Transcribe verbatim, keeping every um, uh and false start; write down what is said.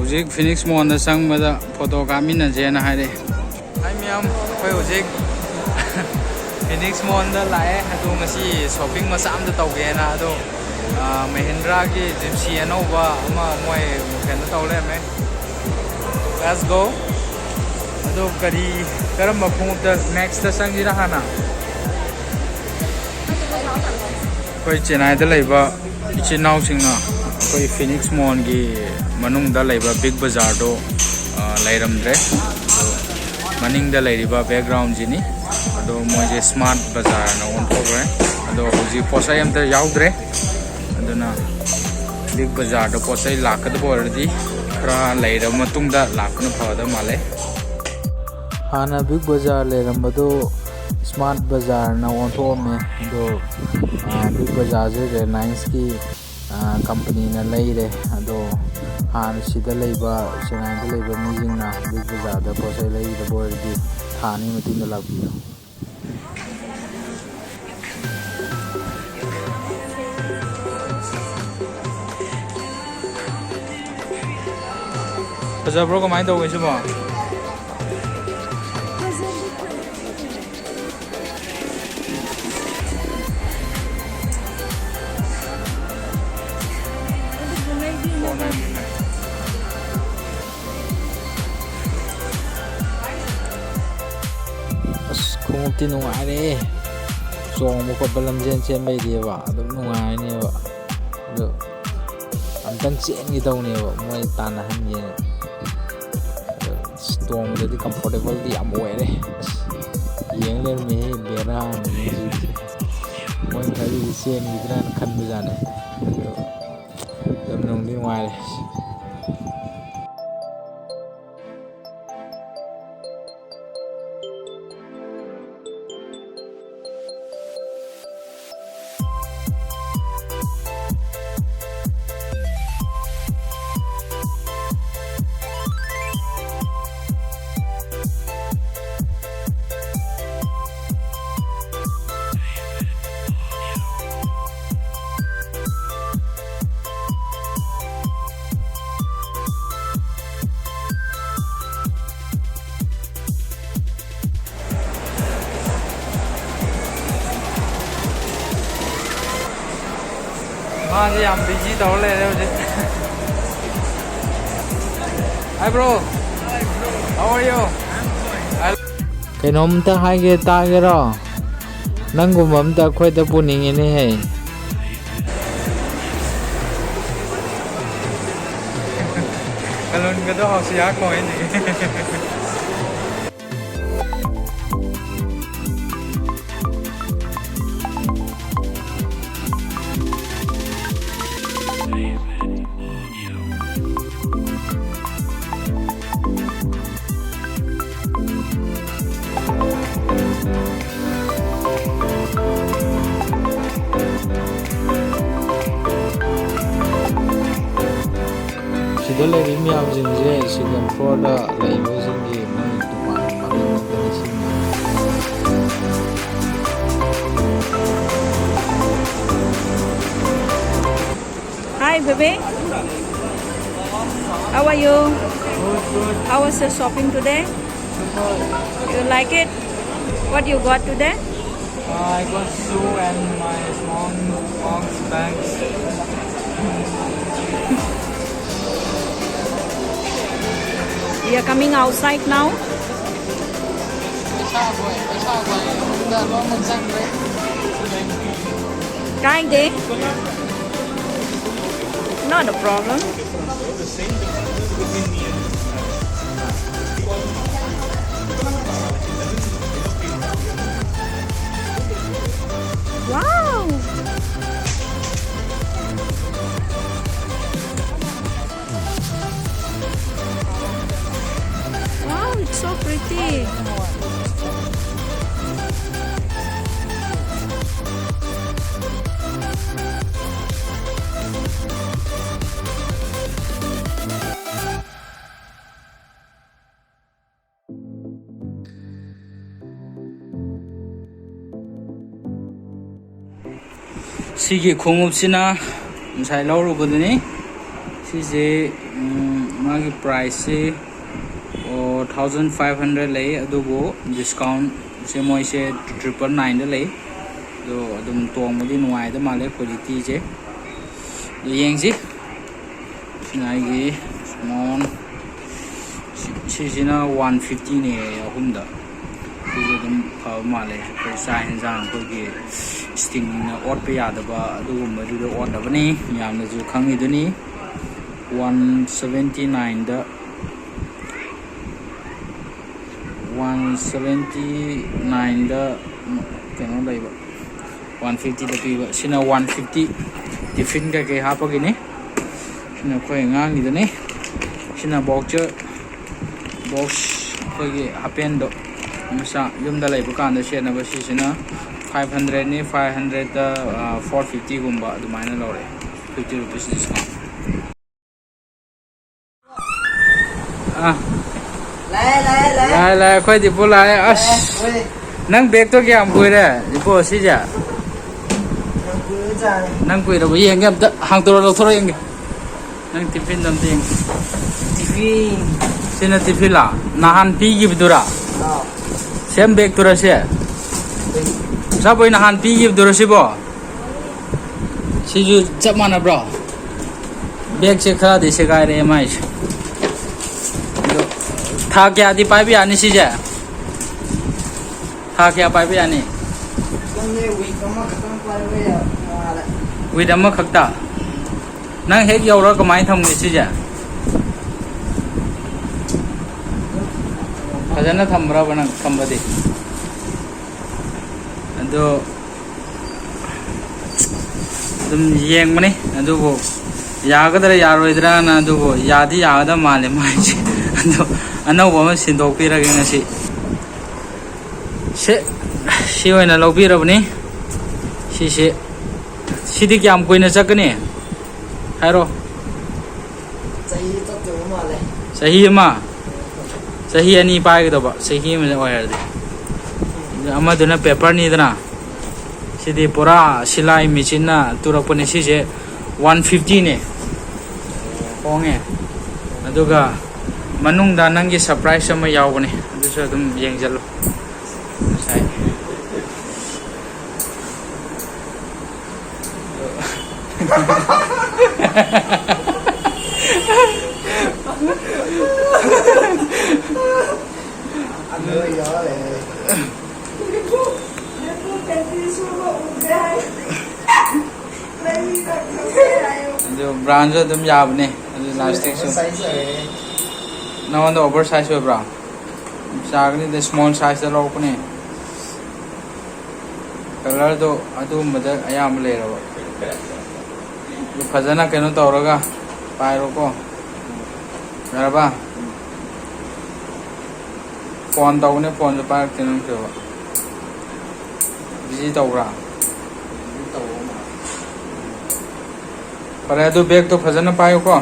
ꯍꯧꯖꯤꯛ ꯐꯤꯅꯤꯛꯁ ꯃꯣꯜꯗ ꯆꯪꯕꯗ ꯐꯣꯇꯣ ꯀꯥꯞꯃꯤꯟꯅꯁꯦꯅ ꯍꯥꯏꯔꯛꯑꯦ꯫ ꯍꯥꯏ ꯃꯌꯥꯝ, ꯑꯩꯈꯣꯏ ꯍꯧꯖꯤꯛ ꯐꯤꯅꯤꯛꯁ ꯃꯣꯜꯗ ꯂꯥꯛꯑꯦ꯫ ꯑꯗꯣ ꯉꯁꯤ ꯁꯣꯞꯄꯤꯡ ꯃꯆꯥ ꯑꯃꯇ ꯇꯧꯒꯦꯅ꯫ ꯑꯗꯣ ꯃꯍꯤꯟꯗ꯭ꯔꯥꯒꯤ ꯖꯤꯞꯁꯤ ꯑꯅꯧꯕ ꯑꯃ ꯃꯣꯏ ꯀꯩꯅꯣ ꯇꯧ ꯂꯩꯔꯝꯃꯦ꯫ Let's go. ꯑꯗꯣ ꯀꯔꯤ, ꯀꯔꯝꯕ ꯈꯣꯡꯎꯞꯇ ꯅꯦꯛꯁꯇ ꯆꯪꯁꯤꯔꯥ ꯍꯥꯟꯅ? ꯑꯩꯈꯣꯏ ꯆꯦꯟꯅꯥꯏꯗ ꯂꯩꯕ ꯏꯆꯤꯟ ꯏꯅꯥꯎꯁꯤꯡꯅ ꯑꯩꯈꯣꯏ ꯐꯤꯅꯤꯛꯁ ꯃꯣꯜꯒꯤ ꯃꯅꯨꯡꯗ ꯂꯩꯕ ꯕꯤꯛ ꯕꯖꯥꯔꯗꯣ, ꯑ, ꯂꯩꯔꯝꯗ꯭ꯔꯦ꯫ ꯑꯗꯣ ꯃꯅꯤꯡꯗ ꯂꯩꯔꯤꯕ ꯕꯦꯛꯒ꯭ꯔꯥꯎꯟꯁꯤꯅꯤ꯫ ꯑꯗꯣ ꯃꯣꯏꯁꯦ ꯁ꯭ꯃꯥꯔꯠ ꯕꯖꯥꯔꯅ ꯑꯣꯟꯊꯣꯛꯈ꯭ꯔꯦ꯫ ꯑꯗꯣ ꯍꯧꯖꯤꯛ ꯄꯣꯠ ꯆꯩ ꯑꯝꯇ ꯌꯥꯎꯗ꯭ꯔꯦ꯫ ꯑꯗꯨꯅ ꯕꯤꯛ ꯕꯖꯥꯔꯗ ꯄꯣꯠ ꯆꯩ ꯂꯥꯛꯀꯗꯕ ꯑꯣꯏꯔꯗꯤ ꯈꯔ ꯂꯩꯔꯕ ꯃꯇꯨꯡꯗ ꯂꯥꯛꯄꯅ ꯐꯒꯗꯕ ꯃꯥꯜꯂꯦ꯫ ꯍꯥꯟꯅ ꯕꯤꯛ ꯕꯖꯥꯔ ꯂꯩꯔꯝꯕꯗꯨ ꯁ꯭ꯃꯥꯔꯠ ꯕꯖꯥꯔꯅ ꯑꯣꯟꯊꯣꯛꯑꯝꯃꯦ꯫ ꯑꯗꯣ, ꯑ, ꯕꯤꯛ ꯕꯖꯥꯔꯁꯦ ꯔꯤꯂꯥꯌꯟꯁꯀꯤ, ꯑ, ꯀꯝꯄꯅꯤꯅ ꯂꯩꯔꯦ꯫ ꯑꯗꯣ ꯍꯥꯟꯅ ꯁꯤꯗ ꯂꯩꯕ, ꯆꯦꯟꯅꯥꯏꯗ ꯂꯩꯕ ꯃꯤꯁꯤꯡꯅ ꯕꯤꯛ ꯕꯖꯥꯔꯗ ꯄꯣꯠ ꯆꯩ ꯂꯩꯒꯗꯕ ꯑꯣꯏꯔꯗꯤ ꯊꯥ ꯑꯅꯤ ꯃꯇꯨꯡꯗ ꯂꯥꯛꯄꯤꯌꯨ꯫ ꯐꯖꯕ꯭ꯔꯣ? ꯀꯃꯥꯏꯅ ꯇꯧꯒꯦ ꯁꯤꯕꯣ? ꯑꯁ, ꯈꯣꯡꯎꯞꯇꯤ ꯅꯨꯡꯉꯥꯏꯔꯦ꯫ ꯆꯣꯡꯕ ꯈꯣꯠꯄ ꯂꯝꯖꯦꯟ ꯆꯦꯟꯕꯩꯗꯤꯕ ꯑꯗꯨꯝ ꯅꯨꯡꯉꯥꯏꯅꯦꯕ꯫ ꯑꯗꯣ ꯑꯝꯇꯪ ꯆꯦꯟꯒꯦ ꯇꯧꯅꯦꯕ, ꯃꯣꯏ ꯇꯥꯟꯅꯍꯟꯒꯦꯅ꯫ ꯑꯗꯣ ꯑꯁ, ꯇꯣꯡꯕꯗꯗꯤ ꯀꯝꯐꯣꯔꯇꯦꯕꯜꯗꯤ ꯌꯥꯝ ꯑꯣꯏꯔꯦ꯫ ꯑꯁ, ꯌꯦꯡ ꯂꯩꯔꯝꯃꯦꯍꯦ, ꯕꯦꯔꯥꯅꯤ ꯁꯤꯗꯤ꯫ ꯃꯣꯏ ꯈꯔꯗꯤ ꯆꯦꯟꯈꯤꯗ꯭ꯔꯥꯅ ꯈꯟꯕꯖꯥꯠꯅꯦ꯫ ꯑꯗꯣ ꯑꯗꯨꯝ ꯅꯨꯡꯗꯤ ꯅꯨꯡꯉꯥꯏꯔꯦ꯫ ꯃꯥꯁꯦ ꯌꯥꯝ ꯕꯤꯖꯤ ꯇꯧꯔ ꯂꯩꯔꯦ ꯍꯧꯖꯤꯛ꯫ Hi bro, how are you? ꯀꯩꯅꯣꯝꯇ ꯍꯥꯏꯒꯦ, ꯇꯥꯒꯦꯔꯣ? ꯅꯪꯒꯨꯝꯕ ꯑꯝꯇ ꯑꯩꯈꯣꯏꯗ ꯄꯨꯅꯤꯡꯉꯤꯅꯦꯍꯦ꯫ ꯀꯂꯣꯟꯒꯗꯣ ꯍꯥꯎꯁꯤ ꯌꯥ ꯀꯣꯏꯅꯤ꯫ ꯁꯤꯗ ꯂꯩꯔꯤ ꯃꯌꯥꯝꯁꯤꯡꯁꯦ second floorꯗ ꯂꯩꯕꯁꯤꯡꯒꯤ ꯃꯣꯏ ꯗꯨꯀꯥꯟ ꯄꯥꯡꯊꯣꯛꯄꯅꯤ ꯁꯤꯅꯤ꯫ Hi, baby. How are you? How was your shopping today? You like it? What you got today? Uh, I got shoe and my small box bags. We are coming outside now. ꯀꯥꯏꯗꯦ꯫ Not a problem. Wow! Wow, it's so pretty. ꯁꯤꯒꯤ ꯈꯣꯡꯎꯞꯁꯤꯅ ꯉꯁꯥꯏ ꯂꯧꯔꯨꯕꯗꯨꯅꯤ꯫ ꯁꯤꯁꯦ, ꯎꯝ, ꯃꯥꯒꯤ priceꯁꯦ, ꯑꯣ, thousand five hundred ꯂꯩ, ꯑꯗꯨꯕꯨ discountꯁꯦ ꯃꯣꯏꯁꯦ triple nineꯗ ꯂꯩ꯫ ꯑꯗꯣ ꯑꯗꯨꯝ ꯇꯣꯡꯕꯗꯤ ꯅꯨꯡꯉꯥꯏꯗ ꯃꯥꯜꯂꯦ, qualityꯁꯦ꯫ ꯌꯦꯡꯁꯤ꯫ ꯁꯤꯅ ꯑꯩꯒꯤ ꯁꯨꯃꯣꯟ꯫ ꯁꯤ- ꯁꯤꯁꯤꯅ ꯋꯥꯟ ꯐꯤꯐꯇꯤꯅꯦ ꯑꯍꯨꯝꯗ꯫ ꯁꯤꯁꯨ ꯑꯗꯨꯝ ꯐꯕ ꯃꯥꯜꯂꯦ꯫ ꯑꯩꯈꯣꯏ ꯆꯥꯛ ꯌꯦꯟꯁꯥꯡ ꯑꯩꯈꯣꯏꯒꯤ ꯏꯁꯇꯤꯡꯅ ꯑꯣꯠꯄ ꯌꯥꯗꯕ ꯑꯗꯨꯒꯨꯝꯕꯗꯨꯗ ꯑꯣꯠꯅꯕꯅꯤ꯫ ꯃꯌꯥꯝꯅꯁꯨ ꯈꯪꯉꯤꯗꯨꯅꯤ꯫ ꯋꯥꯟ ꯁꯚꯦꯟꯇꯤ ꯅꯥꯏꯟꯗ ꯋꯥꯟ ꯁꯚꯦꯟꯇꯤ ꯅꯥꯏꯟꯗ ꯀꯩꯅꯣ ꯂꯩꯕ, ꯋꯥꯟ ꯐꯤꯐꯇꯤꯗ ꯄꯤꯕ꯫ ꯁꯤꯅ ꯋꯥꯟ ꯐꯤꯐꯇꯤ, ꯇꯤꯐꯤꯟ ꯀꯩꯀꯩ ꯍꯥꯞꯄꯒꯤꯅꯤ꯫ ꯁꯤꯅ ꯑꯩꯈꯣꯏ ꯑꯉꯥꯡꯒꯤꯗꯨꯅꯤ꯫ ꯁꯤꯅ ꯕꯣꯛꯁ, ꯕꯣꯛꯁ ꯑꯩꯈꯣꯏꯒꯤ ꯍꯥꯄꯦꯟꯗꯣ, ꯃꯆꯥ ꯌꯨꯝꯗ ꯂꯩꯕ ꯀꯥꯟꯗ ꯁꯦꯠꯅꯕ꯫ ꯁꯤꯁꯤꯅ ꯐꯥꯏꯚ ꯍꯟꯗ꯭ꯔꯦꯠꯅꯤ꯫ ꯐꯥꯏꯚ ꯍꯟꯗ꯭ꯔꯦꯠꯇ ꯐꯣꯔ ꯐꯤꯐꯇꯤꯒꯨꯝꯕ ꯑꯗꯨꯃꯥꯏꯅ ꯂꯧꯔꯛꯑꯦ, ꯐꯤꯐꯇꯤ ꯔꯨꯄꯤꯁ ꯗꯤꯁꯀꯥꯎꯟ꯫ ꯑꯥ꯫ ꯂꯥꯛꯑꯦ, ꯂꯥꯛꯑꯦ, ꯂꯥꯛꯑꯦ꯫ ꯂꯥꯛꯑꯦ, ꯂꯥꯛꯑꯦ, ꯑꯩꯈꯣꯏ ꯗꯤꯄꯨ ꯂꯥꯛꯑꯦ꯫ ꯑꯁ꯫ ꯂꯥꯛꯑꯦ, ꯑꯩꯈꯣꯏ꯫ ꯅꯪ ꯕꯦꯒꯇꯣ ꯀꯌꯥꯝ ꯀꯨꯏꯔꯦ, ꯗꯤꯄꯨ, ꯁꯤꯁꯦ? ꯌꯥꯝ ꯀꯨꯏꯔꯕꯖꯥꯠꯅꯤ꯫ ꯅꯪ ꯀꯨꯏꯔꯕ? ꯌꯦꯡꯒꯦ ꯑꯝꯇ꯫ ꯍꯥꯡꯇꯣꯔꯛꯑꯣ, ꯂꯧꯊꯣꯔꯛꯑꯣ ꯌꯦꯡꯒꯦ꯫ ꯅꯪ ꯇꯤꯐꯤꯟꯗꯣ ꯑꯝꯇ ꯌꯦꯡꯒꯦ꯫ ꯇꯤꯐꯤꯟ꯫ ꯁꯤꯅ ꯇꯤꯐꯤꯟꯂꯥ? ꯅꯍꯥꯟ ꯄꯤꯈꯤꯕꯗꯨꯔꯥ? ꯑꯥ꯫ ꯁꯦꯝ ꯕꯦꯒꯇꯨꯔꯥ ꯁꯦ? ꯆꯥꯕꯣꯏ ꯅꯍꯥꯟ ꯄꯤꯈꯤꯕꯗꯨꯔꯥ ꯁꯤꯕꯣ? ꯁꯤꯁꯨ ꯆꯞ ꯃꯥꯟꯅꯕ꯭ꯔꯣ? ꯕꯦꯒꯁꯦ ꯈꯔꯗꯤ ꯁꯦꯒꯥꯏꯔꯛꯑꯦ ꯃꯥꯏꯁꯦ꯫ ꯑꯗꯣ ꯊꯥ ꯀꯌꯥꯗꯤ ꯄꯥꯏꯕ ꯌꯥꯅꯤ ꯁꯤꯁꯦ? ꯊꯥ ꯀꯌꯥ ꯄꯥꯏꯕ ꯌꯥꯅꯤ? ꯈꯪꯗꯦ, ꯋꯤꯛ ꯑꯃꯈꯛꯇꯪ ꯄꯥꯏꯕ ꯌꯥ-, ꯃꯥꯜꯂꯦ꯫ ꯋꯤꯛ ꯑꯃꯈꯛꯇ? ꯅꯪ ꯍꯦꯛ ꯌꯧꯔꯒ ꯀꯃꯥꯏꯅ ꯊꯝꯒꯦ ꯁꯤꯁꯦ? ꯐꯖꯅ ꯊꯝꯕ꯭ꯔꯕ ꯅꯪ ꯊꯝꯕꯗꯤ? ꯑꯗꯣ ꯑꯗꯨꯝ ꯌꯦꯡꯕꯅꯤ, ꯑꯗꯨꯕꯨ ꯌꯥꯒꯗ꯭ꯔꯥ ꯌꯥꯔꯣꯏꯗ꯭ꯔꯥꯅ꯫ ꯑꯗꯨꯕꯨ ꯌꯥꯗꯤ ꯌꯥꯒꯗꯕ ꯃꯥꯜꯂꯦ ꯃꯥꯏꯁꯦ꯫ ꯑꯗꯣ ꯑꯅꯧꯕ ꯑꯃ ꯁꯤꯟꯗꯣꯛꯄꯤꯔꯒꯦ ꯉꯁꯤ꯫ ꯁꯦ, ꯁꯤ ꯑꯣꯏꯅ ꯂꯧꯕꯤꯔꯕꯅꯤ꯫ ꯁꯤꯁꯦ, ꯁꯤꯗꯤ ꯀꯌꯥꯝ ꯀꯨꯏꯅ ꯆꯠꯀꯅꯤ ꯍꯥꯏꯔꯣ? ꯆꯍꯤ ꯆꯠꯇꯣꯏꯕ ꯃꯥꯜꯂꯦ꯫ ꯆꯍꯤ ꯑꯃ? ꯆꯍꯤ ꯑꯅꯤ ꯄꯥꯏꯒꯗꯧꯕ, ꯆꯍꯤ ꯑꯃ ꯑꯣꯏꯔꯗꯤ꯫ ꯑꯃꯗꯨꯅ ꯄꯦꯄꯔꯅꯤꯗꯅ, ꯁꯤꯗꯤ ꯄꯨꯔꯥ ꯁꯤꯂꯥꯏ ꯃꯦꯆꯤꯟꯅ ꯇꯨꯔꯛꯄꯅꯦ꯫ ꯁꯤꯁꯦ ꯋꯥꯟ ꯐꯤꯐꯇꯤꯅꯦ, ꯍꯣꯡꯉꯦ꯫ ꯑꯗꯨꯒ ꯃꯅꯨꯡꯗ ꯅꯪꯒꯤ ꯁꯔꯄ꯭ꯔꯥꯏꯖ ꯑꯃ ꯌꯥꯎꯕꯅꯦ, ꯑꯗꯨꯁꯨ ꯑꯗꯨꯝ ꯌꯦꯡꯁꯤꯜꯂꯨ꯫ ꯉꯁꯥꯏ ꯑꯗꯨ ꯌꯥꯎꯔꯦ꯫ ꯑꯗꯨ ꯕ꯭ꯔꯥꯟꯁꯨ ꯑꯗꯨꯝ ꯌꯥꯕꯅꯦ꯫ ꯑꯗꯨ ꯂꯥꯁꯇꯤꯛꯁꯨ꯫ Size ꯑꯣꯏꯔꯦ꯫ ꯅꯉꯣꯟꯗ ꯑꯣꯚꯔ ꯁꯥꯏꯖ ꯑꯣꯏꯕ꯭ꯔꯥ? ꯆꯥꯒꯅꯤꯗ, ꯁ꯭ꯃꯣꯜ ꯁꯥꯏꯖꯇ ꯂꯧꯔꯛꯄꯅꯦ꯫ ꯀꯂꯔꯗꯣ ꯑꯗꯨꯒꯨꯝꯕꯗ ꯑꯌꯥꯝꯕ ꯂꯩꯔꯕ꯫ ꯑꯗꯨ ꯐꯖꯅ ꯀꯩꯅꯣ ꯇꯧꯔꯒ ꯄꯥꯏꯔꯣꯀꯣ꯫ ꯌꯥꯔꯕ? ꯐꯣꯟ ꯇꯧꯕꯅꯦ, ꯐꯣꯟꯁꯨ ꯄꯥꯏꯔꯛꯇꯦ ꯅꯪꯁꯨ꯫ ꯕꯤꯖꯤ ꯇꯧꯕ꯭ꯔꯥ? ꯐꯔꯦ, ꯑꯗꯨ ꯕꯦꯒꯇꯣ ꯐꯖꯅ ꯄꯥꯏꯌꯨꯀꯣ꯫